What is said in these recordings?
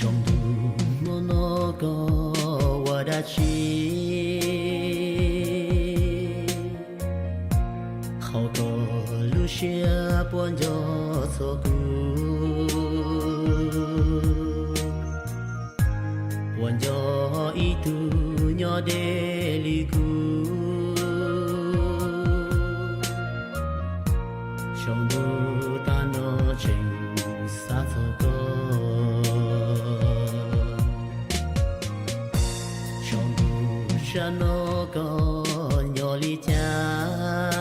Tsaus ntuj hmo no koj ua dab tsi? Qhov koj lub siab puas nco txog kuv? Puas nco ib tug nyob deb li kuv? Tsaus ntuj tag no tseem xav txog koj. Tsaus ntuj tag no koj nyob li cas?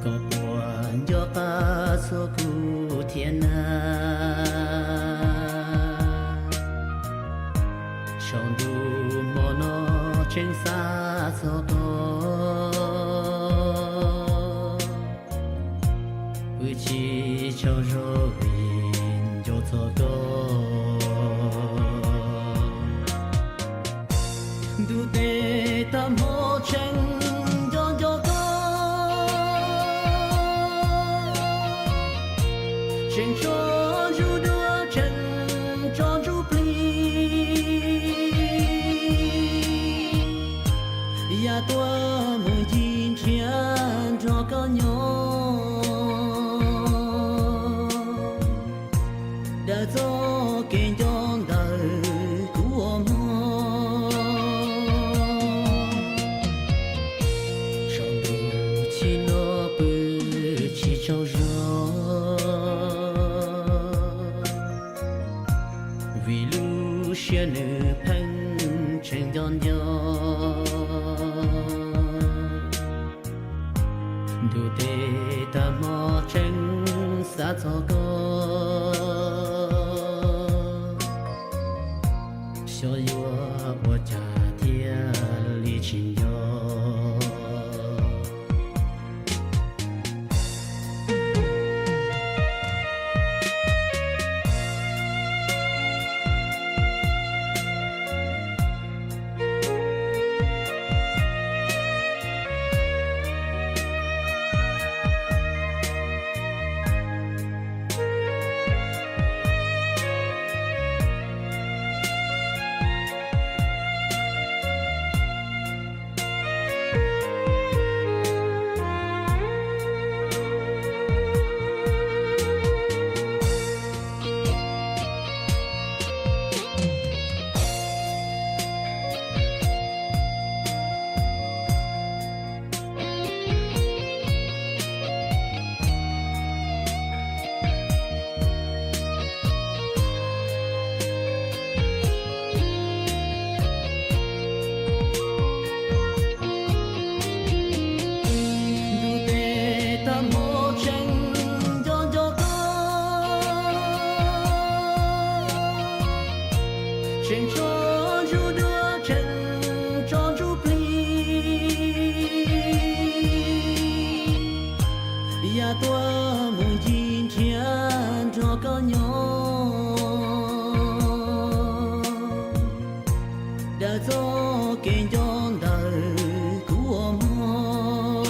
Koj puas nco qab txog kuv thiab na? Tsaus ntuj hmo no tseem xav txog koj. Pw tsis tsaug zog vim nco txog koj. Ntuj tes tag hmo tseem nco nco koj. Tseem tso ntsuj duav tseem tso ntsuj plig. Yam tuaj mus ncig nrhiav nrog koj nyob. Daws txoj kev nco ntawm kuv ua mog. Tsaus ntuj chim no pw tsis tsaug zog. Vim lub siab nws pheej tseem nco nco. Ntuj tes tag hmo tseem xav txog koj. Xyov yuav ua cas thiaj li tsis nco. Ntuj tes tag hmo tseem nco nco koj. Tseem tso ntsuj duav tseem tso ntsuj plig. Yam tuaj mus ncig nrhiav nrog koj nyob. Daws txoj kev nco ntawm kuv ua mog.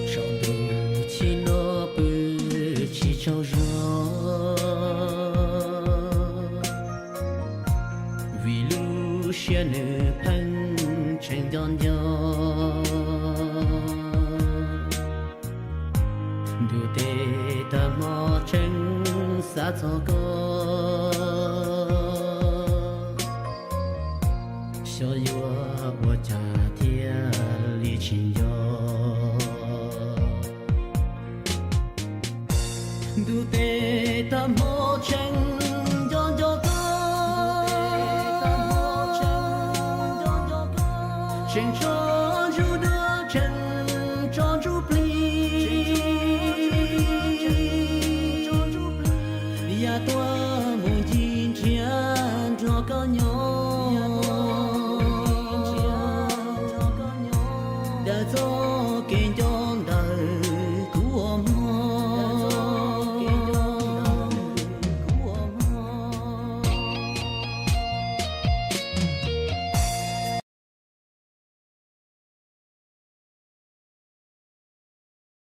Tsaus ntuj chim no pw tsis tsaug zog. Vim lub siab nws pheej tseem nco nco. Ntuj tes tag hmo tseem xav txog koj. Xyov yuav ua cas